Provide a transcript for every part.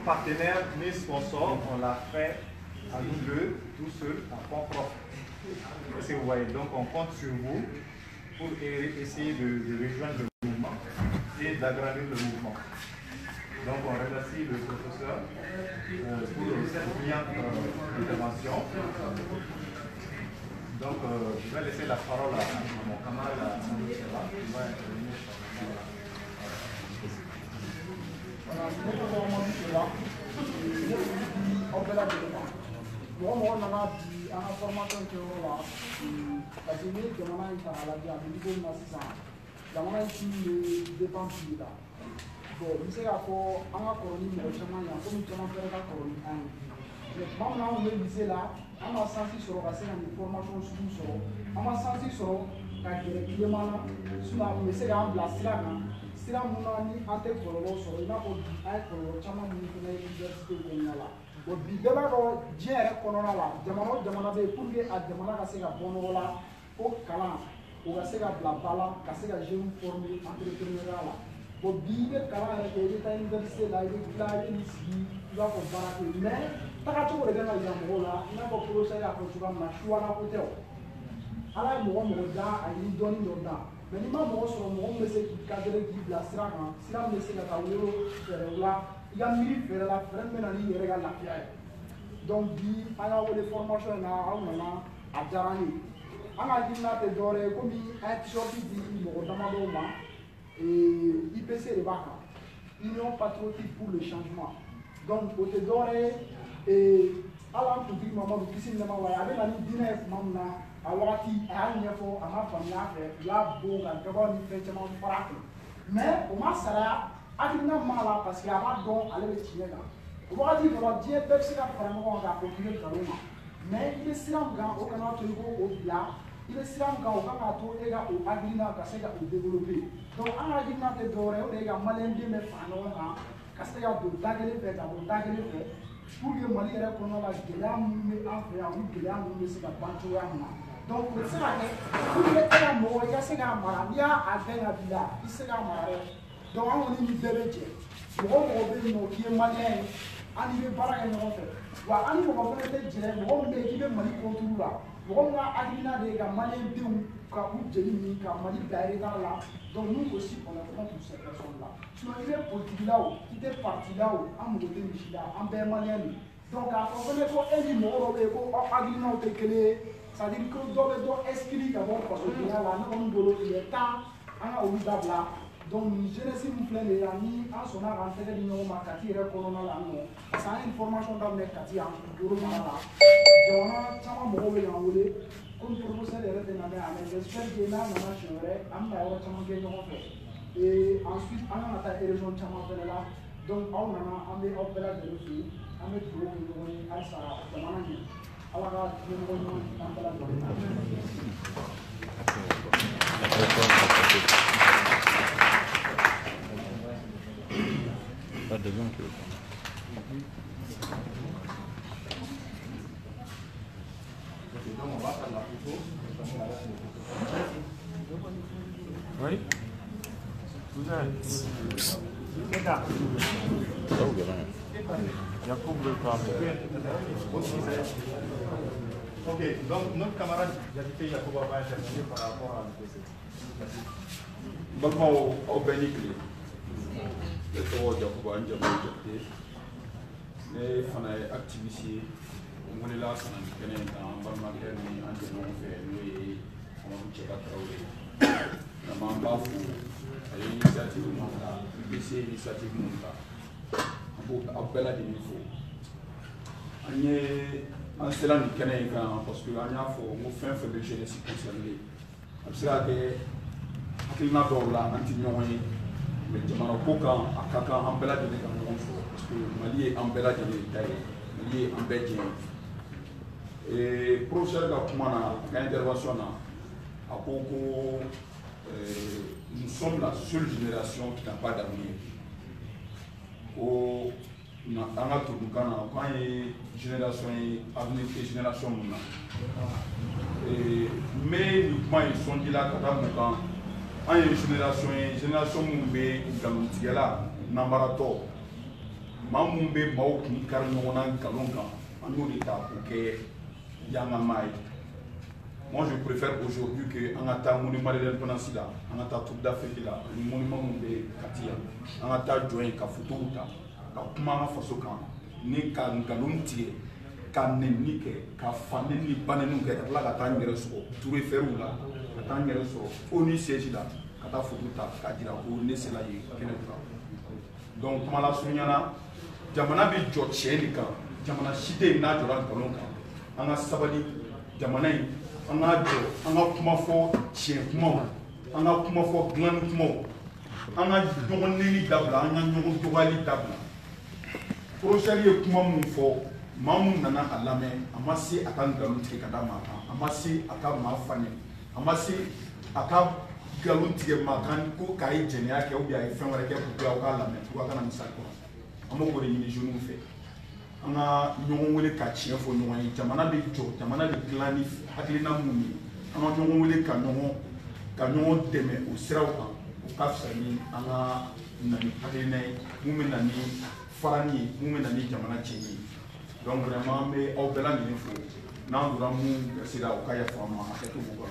partenaire ni sponsor, on l'a fait à nous deux, tout seul, en fonds propre. Est-ce que vous voyez? Donc on compte sur vous pour essayer de rejoindre le mouvement et d'agrandir le mouvement. Donc on remercie le professeur pour cette brillante intervention. Donc je vais laisser la parole à mon camarade Amadou Seba, qui va intervenir. Voilà, ne tɔgɔ Amadou Seba, ne di aw bɛɛ lajɛlen ma. Mɔgɔ mɔgɔ nana bi an ka formation kɛyɔrɔ la, parce que n'i ye jamana in ta k'a lajɛ, a bɛ niveau min na sisan, jamana in sini bɛ dépend bi la. Bon, n bɛ se k'a fɔ an ka kɔrɔ ni mɔgɔ caman ye, komi caman fɛnɛ ka kɔrɔ ni an ye. Mais tuma min na an tun bɛ lycée la, an ma chance sɔrɔ ka se ka nin formation sugu sɔrɔ, an ma chance sɔrɔ ka gɛrɛ Clément na, sinon a tun bɛ se k'an bila sira kan, sira mun na ni an tɛ kɔlɔlɔ sɔrɔ, i n'a fɔ bi an ye kɔlɔlɔ caman minnu fana ye université kɔnɔna la. Bon, bi bɛɛ b'a dɔn diɲɛ yɛrɛ kɔnɔna la, jamana o jamana bɛ yen, pour que a jamana ka se ka bɔ nɔgɔ la, fo kalan o ka se ka bila ba la, ka se ka jeunes former entrepreneuriat la. Bon, bi i bɛ kalan yɛrɛ kɛ, i bɛ taa université la, i bɛ tila, i bɛ n'i sigi, i b'a fɔ baara tɛ yen, mais tagacogo de kan ka yira mɔgɔw la, i n'a fɔ professeur y'a fɔ cogoya min na, suwana ko tɛ o. Ala ye mɔgɔ mɔgɔ da, a ye dɔnni dɔ da, mais n'i ma mɔgɔ sɔrɔ, mɔgɔ min bɛ se k'i cadrer, k'i bila sira kan, sira min bɛ se ka taa wolo fɛɛrɛw la, i ka miiri fɛɛrɛ la, fɛɛrɛ min bɛ na n'i yɛrɛ ka lafiya ye. Donc bi an y'a wele formation in na, aw nana, a diyara an ye. An ka hakilina tɛ dɔwɛrɛ ye, komi an ye t-shirt di mɔgɔ damadɔw ma, IPC de b'a kan, Union Patriotique pour le Changement. Donc o tɛ dɔwɛrɛ ye, hali an kuntigi Mamadu kisi ni nɛɛma b'a ye, a bɛ na ni diinɛ ye tuma min na, a wagati a y'a ɲɛfɔ, a ma faamuya a fɛ, u y'a bon ka gabaw ni fɛn caman fara a kun, mais o ma saraya hakilina min b'a la, parce que a b'a dɔn ale bɛ tiɲɛ kan. O wagati dɔ la, diɲɛ bɛɛ bɛ se ka fara ɲɔgɔn kan k'a fɔ k'i bɛ nkalon na, mais i bɛ sira min kan, o kana to i k'o bila, i bɛ sira min kan, o kan k'a to e ka o hakilina ka se ka o développer. Donc an ka hakilina tɛ dɔwɛrɛ ye, o de ye ka maliyɛn den bɛɛ fara ɲɔgɔn kan, ka se ka don da kelen fɛ, ka bɔ da kelen fɛ, pour que Mali yɛrɛ kɔnɔna la, gɛlɛya minnu bɛ an fɛ yan, olu gɛlɛya ninnu bɛ se ka ban cogoya min na. Donc o tɛ se ka kɛ pour que e ka mɔgɔ i ka se k'a mara, n'i y'a gɛn ka bila, i tɛ se k'a mara dɛ. Donc an kɔni ni bɛɛ bɛ jɛ, mɔgɔ o mɔgɔ bɛ yen nɔ k'i ye maliyɛn ye, an n'i bɛ baara kɛ ɲɔgɔn fɛ, wa an ni mɔgɔ fɛnɛ tɛ jɛ, mɔgɔ min bɛ yen k'i bɛ Mali contre la, mɔgɔ min ka hakilina de ye ka maliyɛn denw ka u jeli min ka Mali bila retard la. Donc nous aussi on est contre ces personnes là. Sinon i bɛ politique la o, i tɛ parti la o, an mago tɛ misi la, an bɛɛ ye maliyɛn de ye. Donc k'a fɔ fɛnɛ ko e ni mɔgɔ dɔ bɛ yen ko aw hakilinaw tɛ kelen ye, c'est à dire ko dɔ bɛ dɔ exclure ka bɔ fasodenya la, ne kɔni bolo il est temps an ka olu dabila. Donc nin jeunesse min filɛ nin ye yan, ni an sɔnna k'an tɛgɛ di ɲɔgɔn ma Kati yɛrɛ kɔnɔna la yan nɔ, parce que an ye formation daminɛ Kati yan Yoro mara la, jamana caman mɔgɔw bɛ k'an wele, komi professeur yɛrɛ tɛ na mais j'espère que n'a nana siɲɛ wɛrɛ, an bɛna yɔrɔ caman kɛ ɲɔgɔn fɛ, et ensuite an kan ka taa région caman fɛnɛ la. Donc aw nana, an bɛ aw bɛɛ lajɛlen fo, an bɛ dugawu kɛ ɲɔgɔn ye halisa jamana ɲɛ, Ala ka ɲɛmɔgɔ ɲuman di an bɛɛ lajɛlen ma. Pas de besoin que. Ok, donc on va faire la photo. Oui. Vous avez. Jacob veut parler. Ok, donc notre camarade Diakité Yacouba va intervenir par rapport à l'IPC. Merci. Balimaw, aw bɛɛ ni tile. Ne tɔgɔ Jakuba, n jamu ye Jakite. Ne fana ye activiste ye. N welela ka na nin kɛnɛ in kan an balimakɛ ni an jɛɲɔgɔn fɛ, n'o ye Amadu Cɛba Tarawele ye. Vraiment an b'a fo, a ye initiative mun ta, IPC initiative mun ta, an b'o aw bɛɛ lajɛlen fo. An ye an sera nin kɛnɛ in kan parce que an y'a fɔ n ko fɛn fɛn bɛ jeunesse concerné, a bɛ se ka kɛ hakilina dɔw la an tɛ ɲɔgɔn ye, mais jamana ko kan a ka kan an bɛɛ lajɛlen ka ɲɔgɔn sɔrɔ, parce que Mali ye an bɛɛ lajɛlen ta ye, Mali ye an bɛɛ jɛ ye. Professeur ka kuma na, a ka intervention na, a ko ko nous sommes la seule génération qui n'a pas d'avenir. Ko an ka tubabukan na k'an ye génération ye, avenir tɛ génération mun na. N bɛ nin kuma in sɔnji la ka da mun kan, an ye génération ye, génération mun bɛ nkalontigɛla, nanbaratɔ, Maa mun bɛ maaw kun kari ɲɔgɔn na nkalon kan, an y'o de ta k'o kɛ yangamaa ye. Moi, je préfère aujourd'hui que an ka taa monument de l'indépendance la, an ka taa Tour d'Afrique la, ani monument mun bɛ Kati yan, an ka taa jɔ yen ka photow ta, ka kuma an ka faso kan, ni ka nkalon tigɛ, ka nɛnini kɛ, ka fa nɛni ni ba nɛniw kɛ, ka tila ka taa n yɛrɛ sɔrɔ Tour Eiffel la, ka taa n yɛrɛ sɔrɔ ONU siège la, ka taa photo ta k'a jira ko ne sera yen kɛnɛ kan. Donc kuma lasurunya na, jamana bɛ jɔ tiɲɛ de kan, jamana si tɛ yen n'a jɔra nkalon kan. An ka sabali, jamana in an ka jɔ, an ka kuma fɔ tiɲɛ kumaw, an ka kuma fɔ dilanni kumaw, an ka ɲɔgɔn nɛni dabila, an ka ɲɔgɔn dɔgɔyali dabila. Professeur ye kuma mun fɔ, maa mun nana a lamɛn, a ma se a ka nkalon tigɛ ka da maa kan, a ma se a ka maa fa nɛni, a ma se a ka nkalon tigɛ maa kan ko k'a ye jɛnɛya kɛ ou bien a ye fɛn wɛrɛ kɛ pour que aw k'a lamɛn, pour que a kana misali kɔnɔ. An b'o de ɲini jeunes fɛ, an ka ɲɔgɔn wele ka tiɲɛ fɔ ɲɔgɔn ye. Jamana bɛ jɔ, jamana bɛ dilan ni hakilina mun ye, an ka ɲɔgɔn wele ka ɲɔgɔn dɛmɛ o siraw kan, o ka fisa ni an ka na ni hakilina ye mun bɛ na ni farani ye, mun bɛ na ni jamana tiɲɛni ye. Donc vraiment an bɛ aw bɛɛ lajɛlen fo, n'an donna mun gasi la, o ka yafa an ma, hakɛto b'u kan.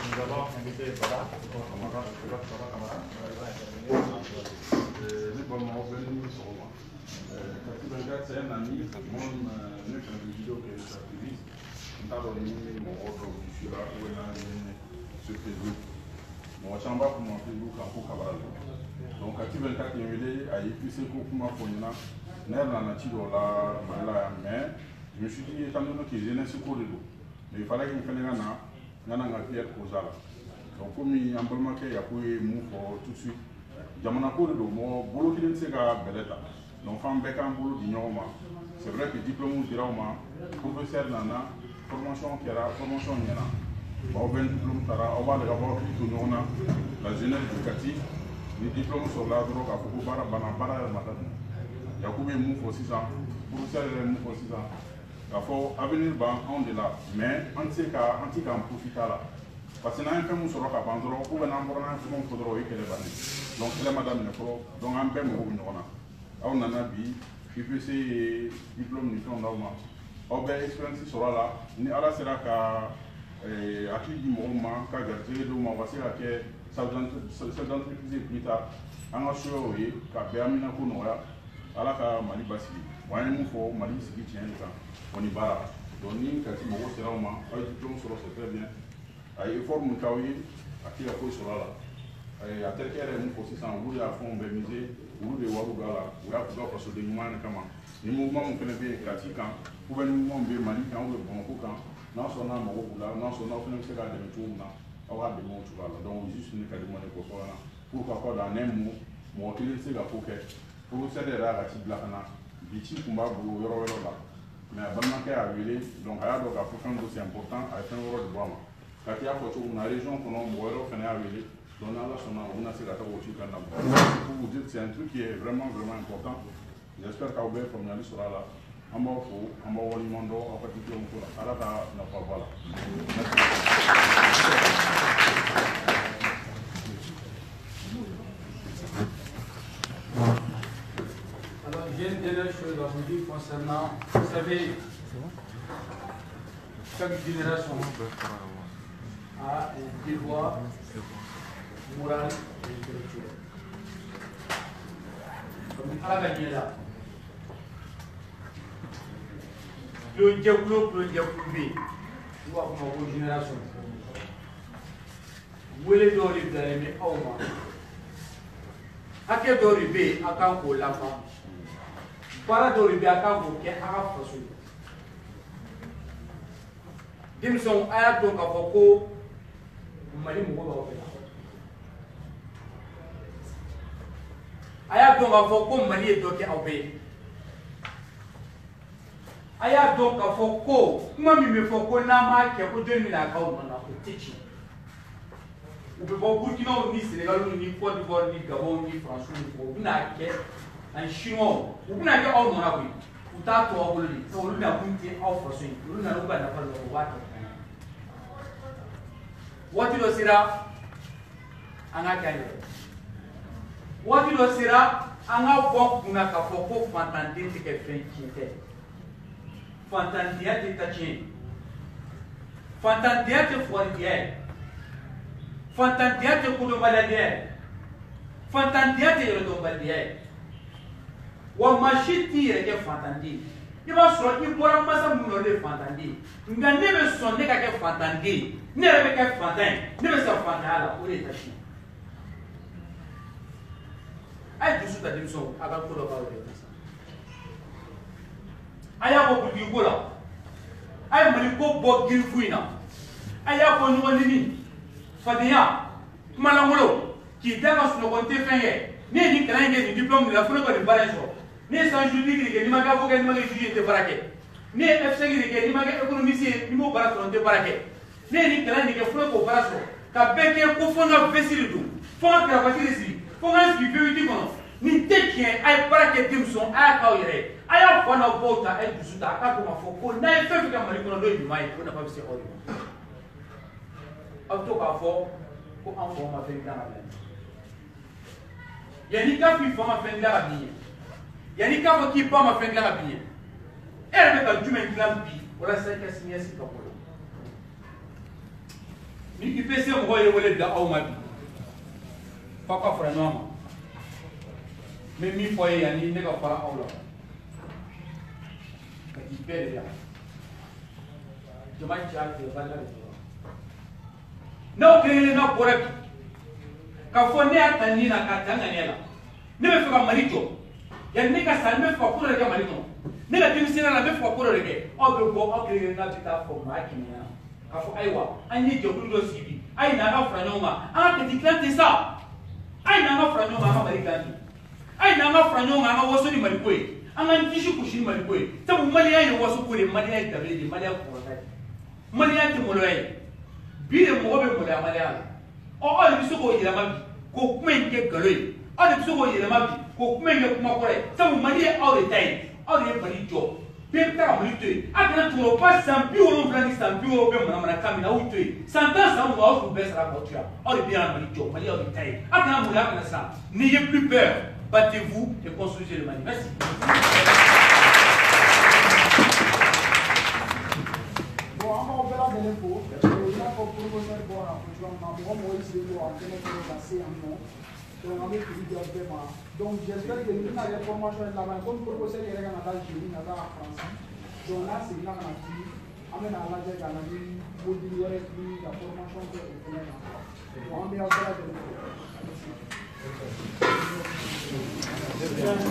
Nous allons inviter Baba Kamara, Baba Kamara. Ne balimaw bɛɛ ni sɔgɔma. 84 c'est un ami, moi ne fana bɛ vidéo kɛ, je suis activiste. N t'a dɔn ni mɔgɔ dɔw dusu la ou bien n'a ye sur Facebook. Mɔgɔ caman b'a fɔ ma Facebook kan ko Kabara la. Donc 84 ye n wele, a ye IPC ko kuma fɔ n ɲɛna. Ne yɛrɛ nana ci dɔw la Mali la yan, mais je me suis dit étant donné que jeunesse ko de don, mais il fallait que n fana ka na n ka na n ka pierre poser a la. Donc komi an balimakɛ Yaku ye mun fɔ tout de suite, jamana ko de don, mɔgɔ bolo kelen tɛ se ka bɛlɛ ta. Donc f'an bɛɛ k'an bolo di ɲɔgɔn ma. C'est vrai que diplôme dira aw ma, professeur nana, formation kɛra, formation ɲɛna. Aw bɛɛ ni diplôme taara, aw b'a lajɛ aw b'aw hakili to ɲɔgɔn na. La jeunesse de Kati, ni diplôme sɔrɔla dɔrɔn k'a fɔ ko baara banna, baara yɛrɛ ma daminɛ. Yaku bɛ mun fɔ sisan, professeur yɛrɛ ye mun fɔ sisan, k'a fɔ avenir b'an anw de la, mais an tɛ se ka an tɛ k'an profiter a la. Parce que n'an ye fɛn mun sɔrɔ ka ban dɔrɔn, ou bien n'an bɔra n'an ye fɛn mun fɔ dɔrɔn, o ye kɛlɛ bannen. Donc kɛlɛ ma daminɛ fɔlɔ, donc an bɛɛ mago bɛ ɲɔgɔn na. Aw nana bi, IPC ye diplôme ni fɛnw d'aw ma, aw bɛɛ expérience sɔrɔ a la. Ni Ala sera ka hakili di mɔgɔw ma, ka garijɛgɛ d'u ma, u ka se ka kɛ chef d'entreprise ye plus tard. An ka souhait o ye ka bɛɛ amina ko nɔgɔya, Ala ka Mali basigi. Wa an ye mun fɔ, Mali sigi tiɲɛ de kan, o ni baara. Donc ni Kati mago sera aw ma, aw ye diplôme sɔrɔ, c'est très bien. A ye effort mun k'aw ye, a tɛ ka foyi sɔrɔ a la. A terikɛ yɛrɛ ye mun fɔ sisan, olu de y'a fɛnw bɛɛ miser, olu de ye wariw don a la, u y'a k'u ka fasoden ɲuman de kama. Ni mouvement mun fana bɛ yen Kati kan, ou bien ni mouvement mun bɛ yen Mali kan, ou bien Bamakɔ kan, n'a sɔrɔ n'a mago b'u la, n'a sɔrɔ n'aw fana bɛ se k'a dɛmɛ cogo min na, aw k'a dɛmɛ o cogoya la. Donc juste ne ka demande k'o fɔ ɲɛna pour que aw ka dɔn en un mot, mɔgɔ kelen tɛ se ka ko kɛ. Professeur yɛrɛ y'a ka ci bila ka na, bi ci tun b'a bolo yɔrɔ wɛrɛw la, mais a balimakɛ y'a wele, donc a y'a dɔn k'a fɔ fɛn dɔ c'est important, a ye fɛn wɛrɛ de bɔ a ma. Kati y'a fɔ cogo min na, région kɔnɔ mɔgɔ wɛrɛw fana y'a wele, donc n'Ala sɔnna u bɛna se ka taa o ci ka na. Pour vous dire que c'est un truc qui est vraiment vraiment important. J'espère qu'aw bɛɛ faamuyali sɔrɔ a la. An b'aw fo, an b'aw waleɲuman dɔn aw ka diplôme ko la. Ala ka nafa bɔ a la. Merci. Alors, j'ai une dernière chose à vous dire concernant, vous savez, chaque génération a un devoir moral et intellectuel. Comme Ala ka ɲɛ la, kulonjɛkulu kulonjɛkulu bɛ yen, n'u b'a fɔ o ma ko génération. Wele dɔw de bilalen bɛ aw ma, hakɛ dɔw de bɛ yen a kan k'o lafa, baara dɔw de bɛ yen a kan k'o kɛ a ka faso ye. Denmisɛnw, a y'a dɔn k'a fɔ ko Mali mɔgɔ b'aw bɛɛ la. A y'a dɔn k'a fɔ ko Mali ye dɔ kɛ aw bɛɛ ye. A y'a dɔn k'a fɔ ko kuma min bɛ fɔ ko n'an m'a kɛ ko jɔnni bɛna k'aw nɔ na, o tɛ tiɲɛ. U bɛ bɔ Burukinaw ni Sénégaliw ni Côte d'Ivoire ni Gabon ni Faransiw ni fɔ, u bɛna kɛ ani Chinois, u bɛna kɛ aw nɔ na koyi. U t'a to aw bolo de, sabu olu nakun tɛ aw faso ye, olu nana u ka nafa dɔrɔn, u b'a kɛ. Waati dɔ sera, an k'a kɛ an yɛrɛ ye. Waati dɔ sera an ka bɔ kunna k'a fɔ ko fantanden tɛ kɛ fɛn tiɲɛ tɛ. Fantandenya tɛ ta tiɲɛ ye. Fantandenya tɛ fugaridiya ye. Fantandenya tɛ kodɔnbalidenya ye. Fantandenya tɛ yɛrɛdɔnbalidenya ye. Wa maa si t'i yɛrɛ kɛ fantanden ye. I b'a sɔrɔ i bɔra masa minnu na olu de ye fantanden ye. Nka ne bɛ sɔn ne ka kɛ fantanden ye. Ne yɛrɛ bɛ kɛ fantan ye. Ne bɛ sa fantanya la o de ye tasi ye. A ye dusu ta denmisɛnw a ka ko dɔ k'aw yɛrɛ ye sisan. A y'a bɔ politiki ko la. A ye Mali ko bɔ girifu in na. A y'a bɔ ɲɔgɔn nimi, fadenya, kumalankolon, k'i da ka sunɔgɔ n tɛ fɛn kɛ. Ne ye nin kalan in kɛ nin diplôme de la fo ne ka nin baara in sɔrɔ. Ne ye san juridique de kɛ n'i ma kɛ avocat n'i ma kɛ juge ye n tɛ baara kɛ. Ne ye F5 de kɛ n'i ma kɛ économiste ye n'i m'o baara sɔrɔ n tɛ baara kɛ. Ne ye nin kalan in de kɛ fo ne k'o baara sɔrɔ. Ka bɛɛ kɛ ko fo n ka veste de don, fo n ka cravate de siri, fo n ka n sigi V8 kɔnɔ. Nin tɛ tiɲɛ a ye baara kɛ denmisɛnw a y'a k'aw yɛrɛ ye. A y'a fa n'aw baw ta a ye dusu ta a k'a dɔn k'a fɔ ko n'a ye fɛn fɛn kɛ Mali kɔnɔ n'o ye ɲuman ye o nafa bɛ se aw de ma. Aw bɛ to k'a fɔ ko an faw ma fɛn dilan ka bila ɲɛ. Yanni k'a fɔ i fa ma fɛn dilan ka bin ɲɛ. Yanni k'a fɔ k'i ba ma fɛn dilan ka bin ɲɛ. E yɛrɛ bɛ ka jumɛn dilan bi walasa i ka siniɲɛsigi ka bɔ la. Ni UPC mɔgɔw ye wele bila aw ma bi f'aw ka fara ɲɔgɔn kan. N bɛ min fɔ aw ye yanni ne ka fara aw la. Ka i bɛɛ de yan. Jama caya tile barika de bɔra. N'aw kelen kelenna bɔra bi k'a fɔ ne y'a ta nin na k'a ta ŋaniya la ne bɛ fɛ ka Mali jɔ yanni ne ka sa n bɛ fɛ ka ko dɔ de kɛ Mali kɔnɔ ne ka denmisɛnninya la n bɛ fɛ ka ko dɔ de kɛ aw bɛ bɔ aw kelen kelenna bɛ taa fɔ maa kɛmɛ ɲɛna k'a fɔ ayiwa an ye jɛkulu dɔ sigi bi a ye n'an ka fara ɲɔgɔn kan an ka kɛti dilan tɛ sa a ye n'an ka fara ɲɔgɔn kan an ka Mali dilan bi a ye n'an ka fara ɲɔgɔn kan an ka waso ni Mali ko ye an ka disi gosi ni Mali ko ye sabu maliyɛn ye waso ko de ye maliyɛn ye danbe de ye maliyɛn kɔrɔta de ye maliyɛn tɛ maloya ye bi de mɔgɔ bɛ maloya maliyɛn la. Ɔ aw de bɛ se k'o yɛlɛma bi k'o kuma in kɛ nkalon ye aw de bɛ se k'o yɛlɛma bi k'o kuma in kɛ kuma kɔrɔ ye sabu Mali ye aw de ta ye aw de ye Mali jɔ bɛɛ bɛ taa ka Mali to yen a kana cɛkɔrɔba san 70 ni san 60 bɛ manamanakan min na aw y'u to yen san 10 san 20 aw k'u bɛɛ sara k'aw to yan aw de bɛ yan Mali jɔ Mali y'aw de ta ye a kana maloya a kana siran n'ayez plus peur battez-vous et construisez le Mali merci. Bon an b'aw bɛɛ lajɛlen fo i n'a fɔ professeur bɔra k'a fɔ cogoya min na mɔgɔ mɔgɔ y'i sen don a kɛnɛ kɔnɔ ka se yan nɔ donc an bɛ foli di aw bɛɛ ma donc j'espère que nin bɛna kɛ formation ye laban ye komi professeur yɛrɛ kan ka taa jeudi ka taa Faransi donc n'a seginna ka na tuguni an bɛna lajɛ ka na ni module wɛrɛ tuguni ka formation kɛ o fɛnɛ kan donc an bɛ aw bɛɛ lajɛlen fo. Merci.